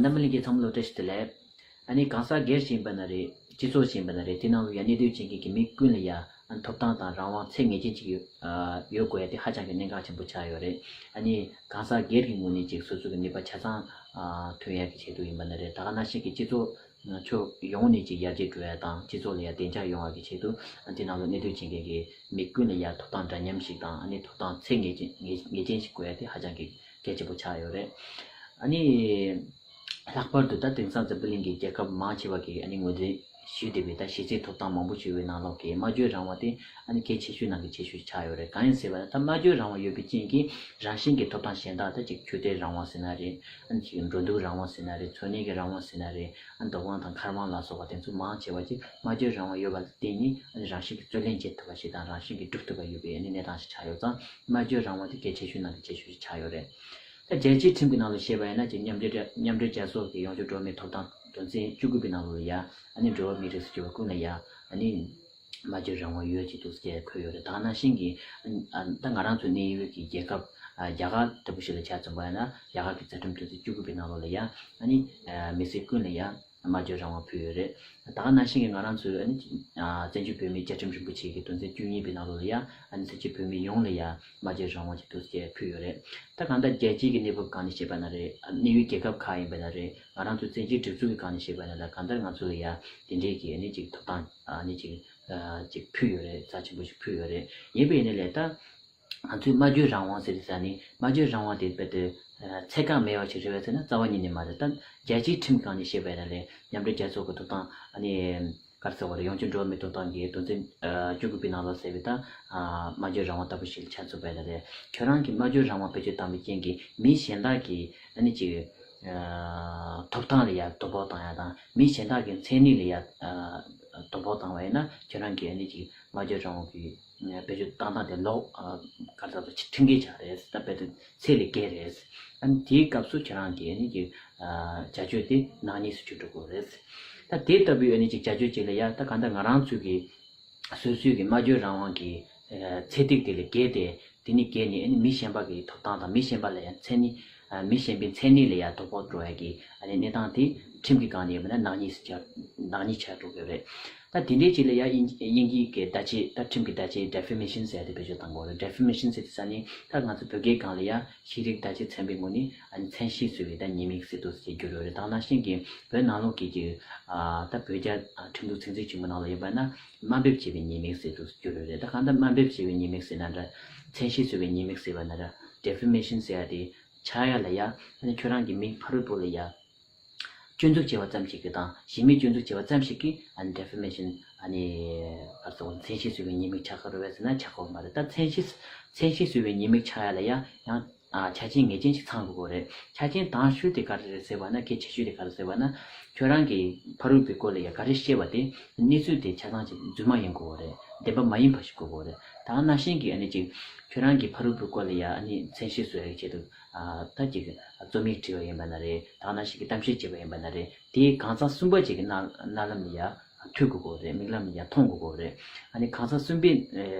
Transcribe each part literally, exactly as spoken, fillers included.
འཛམ་བུ་གླིང་གི་ཚང་མ་ལ་བཀྲ་ཤིས་བདེ་ལེགས། ཨ་ནི་གང་ཟག་སྒེར་ཞིག་ཡིན་པ་ན་རེད། སྤྱི་ཚོགས་ཞིག་ཡིན་པ་ན་རེད། དེ་ནང་ལ་ཡ་གནས་སྡོད་བྱེད་མཁན་གྱི་མི་ཀུན་ལ་ཡ་ཨ་ནི་ཐོབ་ཐང་དང་རང་དབང་ཚད་ངེས་ཅན་ཅིག་ཡོད་ཨ་ཡོད་དགོས་ཡ་དེ་ཧ་ཅང་གི་གནད་འགག་ཆེན་པོ་ཆགས་ཡོད་རེད། ཨ་ནི་གང་ཟག་སྒེར་གྱི་ངོས་ནས་ཅིག་སོ་སོ་གི་ནུས་པ་ཆ་ཚང་ཨ་ཐོན་ཡ་གི་ཆེད་དུ་ཡིན་པ་ན་རེད། ད་ག་ནང་བཞིན་གྱི་སྤྱི་ཚོགས་ཕྱོགས་ཡོངས་ནས་ཅིག་ཡར་རྒྱས་འགྲོ་ཡ་དང་སྤྱི་ཚོགས་ལ་ཡ་བདེ་འཇགས་ཡོང་བ་གི་ཆེད་དུ་ཨ་དེ་ནང་ལ་གནས་སྡོད་བྱེད་མཁན་གྱི་མི་ཀུན་ལ་ཡ་ཐོབ་ཐང་འདྲ་མཉམ་ཞིག་དང་ཨ་ནི་ཐོབ་ཐང་ཚད་ངེས་ཅན་ངེས་ངེས་ཅན་ཞིག་དགོས་ཡ་དེ་ཧ་ཅང་གི་གལ་ཆེན་པོ་ཆགས་ཡོད་རེད། ཨ་ནི། ལྷག་པར་དུ་ད་དེང་སང་འཛམ་བུ་གླིང་གི་རྒྱལ་ཁབ་མང་ཆེ་བ་གིས་ཨ་ནི་ངོས་འཛིན་ཞུས་བསྡད་པའི་ད་གཞི་རྩའི་ཐོབ་ཐང་མང་པོ་ཞིག་ཡོད་པའི་ནང་ལོགས་ཀྱི་སྨྲ་བརྗོད་རང་དབང་དེ་ཨ་ནི་གལ་ཆེ་ཤོས་ནང་གི་ཆེ་ཤོས་ཆགས་ཡོད་རེད། གང་ཡིན་ཟེར་བ་ན་ད་སྨྲ་བརྗོད་རང་དབང་ཡོད་པའི་རྐྱེན་གྱིས་རང་བཞིན་གྱི་ཐོབ་ཐང་གཞན་དག་ད་ཅིག་ཆོས་དད་རང་དབང་ཟེར་ན་རེད། ཨ་ནི་ཅིག་འགྲོ་འདུག་རང་དབང་ཟེར་ན་རེད། འཚོ་གནས་ཀྱི་རང་དབང་ཟེར་ན་རེད། ཨ་ནི་འདུ་ཁང་དང་མཁར་དབང་ལ་སོགས་པ་དེ་ཚོ་མང་ཆེ་བ་ཅིག་སྨྲ་བརྗོད་རང་དབང་ཡོད་པ་ལ་བརྟེན་ནས་ཨ་ནི་རང་བཞིན་གྱིས་རྩོད་ལེན་བྱེད་ཐུབ་པ་ཞིག་དང་རང་བཞིན་གྱིས་སྒྲུབ་ཐུབ་པ་ཡོད་པའི་ཨ་ནི་གནས་སྟངས་ཤིག་ཆགས་ཡོད་ཙང་སྨྲ་བརྗོད་རང་དབང་དེ་གལ་ཆེ་ཤོས་ནང་གི་ཆེ་ཤོས་ཤིག་ཆགས་ཡོད་རེད། ད་རྒྱལ་སྤྱིའི་ཁྲིམས་ཀྱི་ནང་ལ་བཤད་པ་ཡིན་ན་ཅིག་མཉམ་འབྲེལ་རྒྱལ་མཉམ་འབྲེལ་རྒྱལ་ཚོགས་ཀྱི་ཡོངས་ཁྱབ་འགྲོ་བ་མིའི་ཐོབ་ཐང་དོན་ཚན་བཅུ་དགུ་པའི་ནང་ལོགས་ལ་ཡ་ཨ་ནི་འགྲོ་བ་མིའི་རིགས་སུ་གྱུར་པ་ཀུན་ལ་ཡ་ཨ་ནི་སྨྲ་བརྗོད་རང་དབང་ཡོད་ཅེས་འདུག་ཅེས་འཁོད་ཡོད་རེད། ད་ག་ནང་བཞིན་གྱི་ཨ་ད་ང་རང་ཚོ་གནས་ཡུལ་གྱི་རྒྱལ་ཁབ་ཨ་རྒྱ་གར་ལྟ་བུ་ཞིག་ལ་ཆ་མཚོན་པ་ཡིན་ན་རྒྱ་གར་གྱི་རྩ་ཁྲིམས་དོན་ཚན་བཅུ་དགུ་པའི་ནང་ལོགས་ལ་ཡ་ཨ་ནི་ཨ་མི་སེར་ཀུན་ལ་ཡ་སྨྲ་བརྗོད་རང་དབང་ཕུལ་ཡོད་རེད། ད་ག་ནང་བཞིན་གྱི་ང་རང་ཚོའི་ཨ་ནི་ཨ་བཙན་བྱོལ་བོད་མིའི་བཅའ་ཁྲིམས་རིན་པོ་ཆེ་གི་དོན་ཚན་བཅུ་གཉིས་པའི་ནང་ལོགས་ལ་ཡ་ཨ་ནི་བཙན་བྱོལ་བོད་མི་ཡོངས་ལ་ཡ་སྨྲ་བརྗོད་རང་དབང་ཅིག་འདུག་ཅེས་ཕུལ་ཡོད་རེད། ད་གང་ལྟར་རྒྱལ་སྤྱིའི་གི་གནས་བབ་སྒང་ནས་བཤད་པ་ན་རེད། གནས་ཡུལ་རྒྱལ་ཁབ་ཁག་ཡིན་པ་ན་རེད། ང་རང་ཚོ་བཙན་བྱོལ་སྒྲིག་འཛུགས་ཀྱི་སྒང་ནས་བཤད་པ་ན་ད་གང་ལྟར་ང་ཚོ་ལ་ཡ་དེ་འདྲའི་གི་ཨ་ནི་ཅིག་ཐོབ་ཐང་ཨ་ནི་ཅིག་ཨ་ཅིག་ཕུལ་ཡོད་རེད། རྩ་ཆེན་པོ་ཞིག་ཕུལ་ཡོད་རེད། ཡིན་པ་ཡིན་ནའི་ལས་ད་ང་ཚོའི་སྨྲ་བརྗོད་རང་དབང་ཟེར་དུས་ཙ་ནི་སྨྲ་བརྗོད་རང་དབང་དེ་རྦད་དེ་ཚད་བཀག་མེད་པ་ཞིག་རེད་པས་ཟེར་ན་རྩ་བ་ཉིད་ནས་མ་རེད། ད་རྒྱལ་སྤྱིའི་ཁྲིམས་སྒང་ནས་བཤད་པ་ཡིན་ན་ལས་མཉམ་འབྲེལ་རྒྱལ་ཚོགས་ཀྱི་ཐོབ་ཐང་ཨ་ནི། ག་རེ་ཟེར་བ་རེད། ཡོངས་ཁྱབ་འགྲོ་བ་མིའི་ཐོབ་ཐང་གི་དོན་ཚན་ཨ་བཅུ་དགུ་པའི་ནང་ལ་གསལ་བའི་ད་ཨ་སྨྲ་བརྗོད་རང་དབང་ལྟ་བུ་ཞིག་ཆ་མཚོན་པ་ཡིན་ན་རེད། ཁྱོད་རང་གིས་སྨྲ་བརྗོད་རང་དབང་བེད་སྤྱོད་བཏང་བའི་རྐྱེན་གྱིས་མི་གཞན་དག་གིས་ཨ་ནི་ཅིག་ཨ་ཐོབ་ཐང་ལ་ཡ་དོ་ཕོག་བཏང་ཡ་དང་མི་གཞན་དག་གི་མཚན་ཉིད་ལ་ཡ་ཨ་དོ་ཕོག་བཏང་བ་ཡིན་ན་ཁྱོད་རང་གིས་ཨ་ནི་ཅིག་སྨྲ་བརྗོད་རང་དབང་གི་བེད་སྤྱོད་བཏང་སྟངས་དེ་ལོག་ཨ་ག་རེ་ཟེར་བ་ཁྲིམས་འགལ་ཆགས་རེད། ད་བེད་སྤྱོད་ཚད་ལས་བརྒལ་རེད། ཨ་ནི་དེའི་སྐབས་སུ་ཁྱེད་རང་གི་ཨ་ནི་ཅིག་ཨ་བྱ་སྤྱོད་དེ་ནག་ཉེས་སུ་གྱུར་འགྲོ་གི་རེད། ད་དེ་ལྟ་བུའི་ཨ་ནི་ཅིག་བྱ་སྤྱོད་ཅིག་ལ་ཡ་ད་གང་ལྟར་ང་རང་ཚོའི་གི་སོ་སོའི་གི་སྨྲ་བརྗོད་རང་དབང་གི་ཨ་ཚད་ཐིག་དེ་ལས་བརྒལ་ཏེ་དེ་ནི་བརྒལ་ནས་ཨ་ནི་མི་གཞན་པ་གི་ཐོབ་ཐང་དང་མི་གཞན་པ་ལ་ཡ་མཚན་ཉིད་ཨ་མི་གཞན་པའི་མཚན་ཉིད་ལ་ཡ་དོ་ཕོག་འགྲོ་ཡ་གི་ཨ་ནི་གནས་སྟངས་དེ་ཁྲིམས་ཀྱི་སྒང་ནས་ཡིན་པ་ན་ནག་ཉེས་སུ་ཆགས་ནག་ཉེས་ཆགས་འགྲོ་གི་རེད། ད་དེ་འདྲའི་ཅིག་ལ་ཡ་དབྱིན་དབྱིན་ཇིའི་གི་བརྡ་ཆད་ད་ཁྲིམས་ཀྱི་བརྡ་ཆད་defamation ཟེར་ཡ་དེ་བེད་སྤྱོད་གཏང་དགོས་རེད། defamation ཟེར་དུས་ཙ་ནི་ད་ང་ཚོ་བོད་སྐད་སྒང་ལ་ཡ་ཤེས་རིག་བརྡ་ཆད་ཚན་པའི་ངོས་ནས་ཨ་ནི་མཚན་ཤས་བཟོས་པའི་ད་ཉེས་དམིགས་ཟེར་དུས་ཅིག་གྱུར་ཡོད་རེད། ད་ནང་བཞིན་གྱི་བོད་ནང་ལོགས་ཀྱི་ཅིག་ཨ་ད་བོད་རྒྱ་ཨ་ཁྲིམས་ལུགས་ཚན་རྩལ་ཆེན་མོ་ནང་ལ་ཡིན་པ་ན་དམའ་འབེབས་བྱས་པའི་ཉེས་དམིགས་ཟེར་དུས་གྱུར་ཡོད་རེད། ད་གང་ལྟར་དམའ་འབེབས་བྱས་པའི་ཉེས་དམིགས་ཟེར་ན་འདྲ་མཚན་ཤས་བཟོས་པའི་ཉེས་དམིགས་ཟེར་བ་ན་འདྲ་defamation ཟེར་ཡ་དེ་ཆགས་ཡ་ལ་ཡ་ཨ་ནི་ཁྱོད་རང་གི་མིང་ཕ་རོལ་པོ་ལ་ཡ། སྐྱོན་འཛུགས་བྱས་པ་ཙམ་ཞིག་གིས་དང་གཞི་མེད་སྐྱོན་འཛུགས་བྱས་པ་ཙམ་ཞིག་གིས་ཨ་ནི་defamation ཨ་ནི་ག་རེ་ཟེར་དགོས་རེད། མཚན་ཤས་བཟོས་པའི་ཉེས་དམིགས་ཆགས་ཀྱི་རེད་པས་ཟེར་ན་ཆགས་ཀྱི་ཡོད་མ་རེད། ད་མཚན་ཤས་མཚན་ཤས་བཟོས་པའི་ཉེས་དམིགས་ཆགས་ཡ་ལ་ཡ་ཡང་ཨ་ཆ་རྐྱེན་ངེས་ཅན་ཞིག་ཚང་དགོས་ཀྱི་རེད། ཆ་རྐྱེན་དང་ཤོས་དེ་ག་རེ་རེད་ཟེར་བ་ན་གལ་ཆེ་ཤོས་དེ་ག་རེ་ཟེར་བ་ན་ཁྱོད་རང་གིས་ཕ་རོལ་པོའི་སྐོར་ལ་ཡ་ག་རེ་བཤད་པ་དེ་གནས་ཚུལ་དེ་ཆ་ཚང་ཅིག་རྫུན་མ་ཡིན་དགོས་ཀྱི་རེད། བདེན་པ་མ་ཡིན་པ་ཞིག་དགོས་ཀྱི་རེད། ད་ག་ནང་བཞིན་གྱི་ཨ་ནི་ཅིག་ཁྱོད་རང་གིས་ཕ་རོལ་པོའི་སྐོར་ལ་ཡ་ཨ་ནི་མཚན་ཤས་བཟོ་ཡ་གི་ཆེད་དུ། ད་ཅིག་རྩོམ་ཡིག་བྲིས་པ་ཡིན་པ་ན་རེད། ད་ག་ནང་བཞིན་གྱི་གཏམ་བཤད་བྱས་པ་ཡིན་པ་ན་རེད། དེའི་གང་ཟག་གསུམ་པ་ཅིག་གི་རྣ་རྣ་ལམ་ལ་ཡ་ཐོས་དགོས་ཀྱི་རེད། མིག་ལམ་ལ་ཡ་མཐོང་དགོས་ཀྱི་རེད། ཨ་ནི་གང་ཟག་གསུམ་པའི་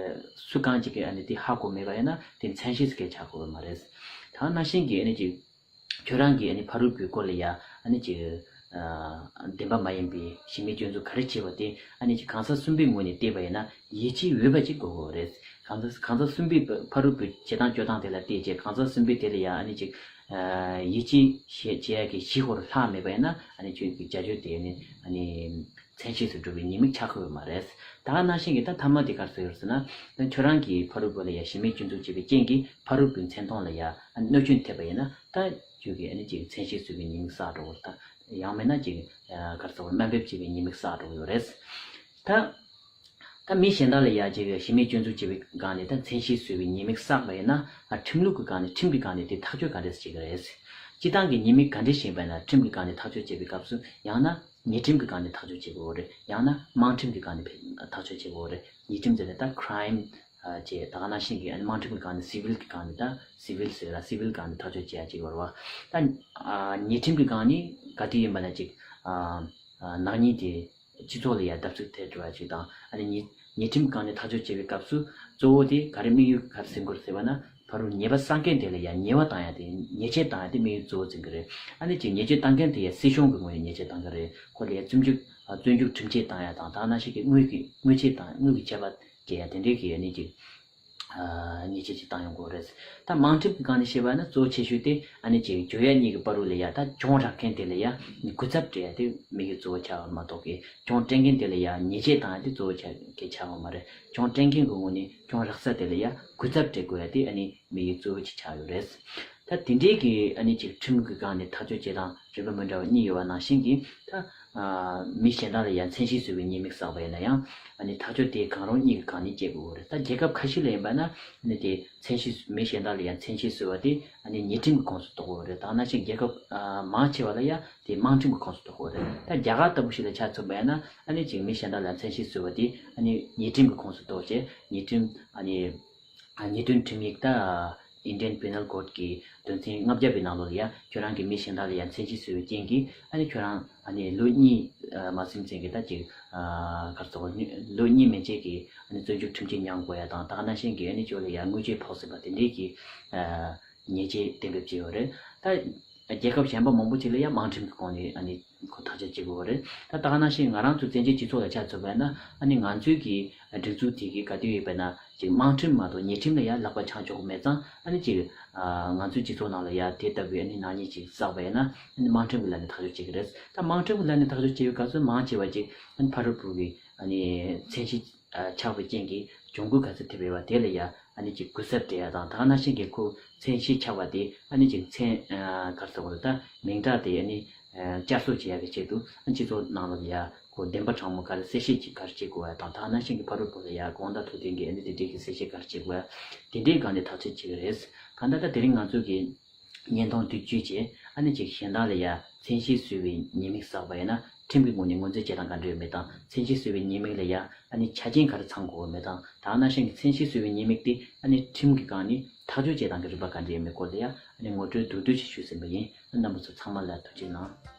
སུ་གང་ཅིག་གིས་ཨ་ནི་དེ་ཧ་གོ་མེད་པ་ཡིན་ན་དེ་མཚན་ཤས་སུ་སྐད་ཆགས་དགོས་ཀྱི་མ་རེད། ད་ག་ནང་བཞིན་གྱི་ཨ་ནི་ཅིག་ཁྱོད་རང་གིས་ཨ་ནི་ཕ་རོལ་པོའི་སྐོར་ལ་ཡ་ཨ་ནི་ཅིག་བདེན་པ་མ་ཡིན་པའི་གཞི་མེད་སྐྱོན་འཛུགས་ག་རེ་བྱས་པ་དེ་ཨ་ནི་ཅིག་གང་ཟག་གསུམ་པའི་ངོས་ནས་བལྟས་པ་ཡིན་ན། ཡིད་ཆེས་ཡོད་པ་ཅིག་དགོས་ཀྱི་རེད། གང་ཟག་གང་ཟག་གསུམ་པའི་ཕ་རོལ་པོའི་བྱེད་སྟངས་སྤྱོད་སྟངས་དེ་ལ་བལྟས་རྗེས་གང་ཟག་གསུམ་པས་དེ་ལ་ཡང་ཨ་ནི་ཅིག་ཡིད་ཆེས་བྱེད་བྱེད་ཡ་གི་གཞི་ཁོ་རང་ལྷག་མེད་པ་ཡིན་ན་ཨ་ནི་ཁྱོད་ཀྱི་བྱ་སྤྱོད་དེ་ནི་ཨ་ནི་མཚན་ཤས་སུ་འགྲོ་བའི་ཉེས་དམིགས་ཆགས་ཀྱི་ཡོད་མ་རེད། ད་ག་ནང་བཞིན་གྱི་ད་མཐའ་མ་དེ་ག་རེ་ཟེར་ཡོད་ཟེར་ན། ཁྱོད་རང་གིས་ཕ་རོལ་པོ་ལ་ཡ་གཞི་མེད་སྐྱོན་འཛུགས་བྱས་པའི་རྐྱེན་གྱིས་ཕ་རོལ་པོའི་མཚན་མཐོང་ལ་ཡ་ཨ་ནི་གནོད་སྐྱོན་ཐེབས་པ་ཡིན་ན་ད་ཁྱོད་ཀྱིས་ཨ་ནི་ཅིག་མཚན་ཤས་སུ་འགྲོ་བའི་ཉེས་དམིགས་བསགས་འགྲོ་གི་རེད། ད་ཡང་མིན་ན་ཅིག་ག་རེ་ཟེར་དགོས་རེད། དམའ་འབེབས་བྱས་པའི་ཉེས་དམིགས་བསགས་འགྲོ་གི་ཡོད་རེད། ད། ད་མི་གཞན་དག་ལ་ཡ་ཅིག་གཞི་མེད་སྐྱོན་འཛུགས་བྱེད་པའི་སྒང་ནས་ད་མཚན་ཤས་བཟོས་པའི་ཉེས་དམིགས་བསགས་པ་ཡིན་ན་ཨ་ཁྲིམས་ལུགས་ཀྱི་སྒང་ནས་ཁྲིམས་ཀྱི་སྒང་ནས་དེ་ཐག་གཅོད་ག་འདྲས་བྱེད་ཀྱི་རེད། སྤྱི་བཏང་གི་ཉེས་དམིགས་ག་འདྲས་ཤིག་ཡིན་པ་ཡིན་ན་ཁྲིམས་ཀྱི་སྒང་ནས་ཐག་གཅོད་བྱེད་པའི་སྐབས་སུ་ཡང་ན་ཉེས་ཁྲིམས་ཀྱི་སྒང་ནས་ཐག་གཅོད་བྱེད་དགོས་རེད། ཡང་ན་དམངས་ཁྲིམས་ཀྱི་སྒང་ནས་ཐག་གཅོད་བྱེད་དགོས་རེད། ཉེས་ཁྲིམས་ཟེར་ནས་ད་crime ཨ་ཅེས་ད་ག་ནང་བཞིན་གྱི་ཨ་ནི་དམངས་ཁྲིམས་ཀྱི་སྒང་ནས་civil གྱི་སྒང་ནས་ད་civil ཟེར་ལ་civil སྒང་ནས་ཐག་གཅོད་བྱེད་ཡ་ཅིག་ཡོད་རེད་བ། ད་ཨ་ཉེས་ཁྲིམས་ཀྱི་སྒང་ནས་ག་དུས་ཡིན་པ་ན་ཅིག་ཨ། ནག་ཉེས་དེ་སྤྱི་ཚོགས་ལ་ཡང་བརྡབ་གསིག་ཐེབས་འགྲོ་བ་ཅིག་དང་ཨ་ནི་ཉེས་ཉེས་ཁྲིམས་སྒང་ནས་ཐག་གཅོད་བྱེད་པའི་སྐབས་སུ་གཙོ་བོ་དེ་ག་རེ་དམིགས་ཡུལ་ག་རེ་ཟིན་དགོས་ཟེར་བ་ན་ ཕ་རོལ་ཉེས་པ་བསགས་མཁན་དེ་ལ་ཡང་ཉེས་པ་བཏང་ཡ་དེ་ཉེས་ཆད་བཏང་ཡ་དེ་དམིགས་ཡུལ་གཙོ་བོ་འཛིན་གྱི་རེད། ཨ་ནི་ཅིག་ཉེས་ཆད་བཏང་མཁན་དེ་ཡང་སྲིད་གཞུང་གི་ངོས་ནས་ཉེས་ཆད་བཏང་གི་རེད། ཁོ་ལ་ཡང་བཙོན་འཇུག་ཨ་བཙོན་འཇུག་ཁྲིམས་ཆད་བཏང་ཡ་དང་དེ་ནང་བཞིན་གྱི་དངུལ་གྱི་དངུལ་ཆད་བཏང་དངུལ་གྱི་ཆད་པ་བཅད་ཡ་དེ་འདྲའི་གི་ཨ་ནི་ཅིག་ཨ་ཉེས་ཆད་ཅིག་བཏང་ཡོང་གི་ཡོད་རེད། ད་དམངས་ཁྲིམས་ཀྱི་སྒང་ནས་བཤད་པ་ན་གཙོ་ཆེ་ཤོས་དེ་ཨ་ནི་ཅིག་གྱོད་ཡ་གཉིས་ཀྱི་བར་དུ་ལ་ཡ་ད་གྱོང་རག་མཁན་དེ་ལ་ཡ་གུས་ཚབ་སྤྲད་ཡ་དེ་དམིགས་ཡུལ་གཙོ་བོ་ཆགས་པ་མ་གཏོགས་གི་གྱོང་སྤྲད་མཁན་དེ་ལ་ཡ་ཉེས་ཆད་བཏང་ཡ་དེ་གཙོ་བོ་ཆགས་གི་ཆགས་པ་མ་རེད། གྱོང་སྤྲད་མཁན་གྱི་ངོས་ནས་གྱོང་རག་ས་དེ་ལ་ཡ་གུས་ཚབ་སྤྲད་དགོས་ཡ་དེ་ཨ་ནི་དམིགས་ཡུལ་གཙོ་བོ་ཅིག་ཆགས་ཡོད་རེད། ད་དེ་འདྲའི་གི་ཨ་ནི་ཅིག་ཁྲིམས་ཀྱི་སྒང་ནས་ཐག་གཅོད་བྱེད་སྟངས་རིགས་པ་མི་འདྲ་བ་གཉིས་ཡོད་པ་ནང་བཞིན་གྱི་ད་ཨ་མི་གཞན་དག་ལ་ཡང་མཚན་ཤས་བཟོ་བའི་ཉེས་དམིགས་བསགས་པ་ཡིན་ན་ཡང་ཨ་ནི་ཐག་གཅོད་དེ་གང་རུང་གཉིས་ཀྱི་སྒང་ནས་བྱེད་དགོས་ཀྱི་རེད། ད་རྒྱལ་ཁབ་ཁ་ཤས་ལ་ཡིན་པ་ན་ཨ་ནི་དེ་མཚན་ཤས་མི་གཞན་དག་ལ་ཡང་མཚན་ཤས་བཟོ་བ་དེ་ཨ་ནི་ཉེས་ཁྲིམས་ཀྱི་ཁོངས་སུ་གཏོགས་ཀྱི་རེད། ད་ནང་བཞིན་རྒྱལ་ཁབ་ཨ་མང་ཆེ་བ་ལ་ཡང་དེ་དམངས་ཁྲིམས་ཀྱི་ཁོངས་སུ་གཏོགས་ཀྱི་རེད། ད་རྒྱ་གར་ལྟ་བུ་ཞིག་ལ་ཆ་མཚོན་པ་ཡིན་ན་ཨ་ནི་ཅིག་མི་གཞན་དག་ལ་མཚན་ཤས་བཟོ་བ་དེ་ཨ་ནི་ཉེས་ཁྲིམས་ཀྱི་ཁོངས་སུ་གཏོགས་བྱས་ཉེས་ཁྲིམས་ཨ་ནི། ཉེས་དོན་ཁྲིམས་ཡིག་ད་Indian Penal Code གི་དོན་ཚན་ལྔ་བརྒྱ་པའི་ནང་ལོགས་ལ་ཡ་ཁྱོད་རང་གི་མི་གཞན་དག་ལ་ཡ་མཚན་ཤས་བཟོ་བའི་རྐྱེན་གྱིས་ཨ་ནི་ཁྱོད་རང་ཨ་ནི་ལོ་གཉིས་མ་ཟིན་ཙམ་གྱི་ད་ཅིག་ག་རེ་ཟེར་དགོས་ལོ་གཉིས་མན་ཆད་ཀྱི་ཨ་ནི་བཙོན་འཇུག་ཁྲིམས་ཆད་མྱང་དགོས་ཡ་དང་ད་ག་ནང་བཞིན་གྱི་ཨ་ནི་ཁྱོད་ལ་ཡ་དངུལ་ཆད་ཕོག་སྲིད་པ་དེ་འདྲའི་གི་ཉེས་ཆད་གཏན་འབེབས་བྱས་ཡོད་རེད། ད་རྒྱལ་ཁབ་གཞན་པ་མང་པོ་ཅིག་ལ་ཡང་དམངས་ཁྲིམས་ཀྱི་སྒང་ནས་ཨ་ནི་ཁོ་ཐག་གཅོད་བྱེད་དགོས་པ་རེད། ད་ད་ག་ནང་བཞིན་ང་རང་ཚོ་བཙན་བྱོལ་སྤྱི་ཚོགས་ལ་ཆ་མཚོན་པ་ཡིན་ན་ཨ་ནི་ང་ཚོའི་གི་སྒྲིག་འཛུགས་དེ་གི་ག་དུས་ཡོད་པ་ན་ཅིག་དམངས་ཁྲིམས་མ་གཏོགས་ཉེས་ཁྲིམས་ལ་ཡང་ལག་པ་འཆང་ཆོག་གི་མེད་ཙང་ཨ་ནི་ཅིག་ང་ཚོའི་སྤྱི་ཚོགས་ནང་ལ་ཡང་དེ་ལྟ་བུའི་ཨ་ནི་ནག་ཉེས་ཅིག་བསགས་པ་ཡིན་ན་ཨ་ནི་དམངས་ཁྲིམས་ཀྱི་ལམ་ནས་ཐག་གཅོད་བྱེད་ཀྱི་རེད། ད་དམངས་ཁྲིམས་ཀྱི་ལམ་ནས་ཐག་གཅོད་བྱེད་པའི་སྐབས་སུ་མང་ཆེ་བ་ཅིག་ཨ་ནི་ཕ་རོལ་པོ་གི་ཨ་ནི་མཚན་གཞི་ཆགས་པའི་རྐྱེན་གྱིས་གྱོང་གུན་ག་ཚོད་ཐེབས་ཡོད་པ་དེ་ལ་ཡ་ཨ་ནི་ཅིག་གུས་ཞབས་སྤྲད་ཡ་དང་ད་ག་ནང་བཞིན་གྱི་ཁོ་མཚན་གཞི་ཆགས་པ་དེ་ཨ་ནི་ཅིག་མཚན་ག་རེ་ཟེར་དགོས་རེད། ད་མིང་གྲགས་དེ་ཨ་ནི་བསྐྱར་གསོ་བྱེད་ཡ་གི་ཆེད་དུ་ཨ་ནི་སྤྱི་ཚོགས་ནང་ལ་ཡ་ཁོ་བདེན་པ་དྲང་མོ་ག་རེ་གསལ་བཤད་ཅིག་ག་རེ་བྱེད་དགོས་ཡ་དང་ད་ག་ནང་བཞིན་གྱི་ཕ་རོལ་པོ་ལ་ཡ་དགོངས་དག་ཐུགས་བདེན་གྱི་ཨ་ནི་དེ་འདྲའི་གི་གསལ་བཤད་ག་རེ་བྱེད་དགོས་ཡ་དེ་འདྲའི་སྒང་ནས་ཐག་གཅོད་བྱེད་ཀྱི་རེད། གང་ལྟར་ད་དེ་རིང་ང་ཚོ་གི་བརྙན་ཐུང་དེ་བརྒྱུད་བྱས་ཨ་ནི་ཅིག་གཞན་དག་ལ་ཡ་མཚན་གཞི་བཟོས་པའི་ཉེས་དམིགས་བསགས་པ་ཡིན་ན་ཁྲིམས་ཀྱི་ངོས་ནས་ངོས་འཛིན་བྱེད་སྟངས་ག་འདྲ་ཡོད་མེད་དང་མཚན་གཞི་བཟོས་པའི་ཉེས་དམིགས་ལ་ཡ་ཨ་ནི་ཆ་རྐྱེན་ག་རེ་ཚང་དགོས་མེད་དང་ད་ག་ནང་བཞིན་གྱི་མཚན་གཞི་བཟོས་པའི་ཉེས་དམིགས་དེ་ཨ་ནི་ཁྲིམས་ཀྱི་སྒང་ནས་ཐག་གཅོད་བྱེད་སྟངས་ཀྱི་རིམ་པ་ག་འདྲ་ཡོད་མེད་སྐོར་ལ་ཡ་ཨ་ནི་ངོ་སྤྲོད་མདོར་བསྡུས་ཤིག་ཞུས་ཟིན་པ་ཡིན། རྣམ་པ་ཚོ་ཚང་མ་ལ་ཐུགས་རྗེ་གནང་།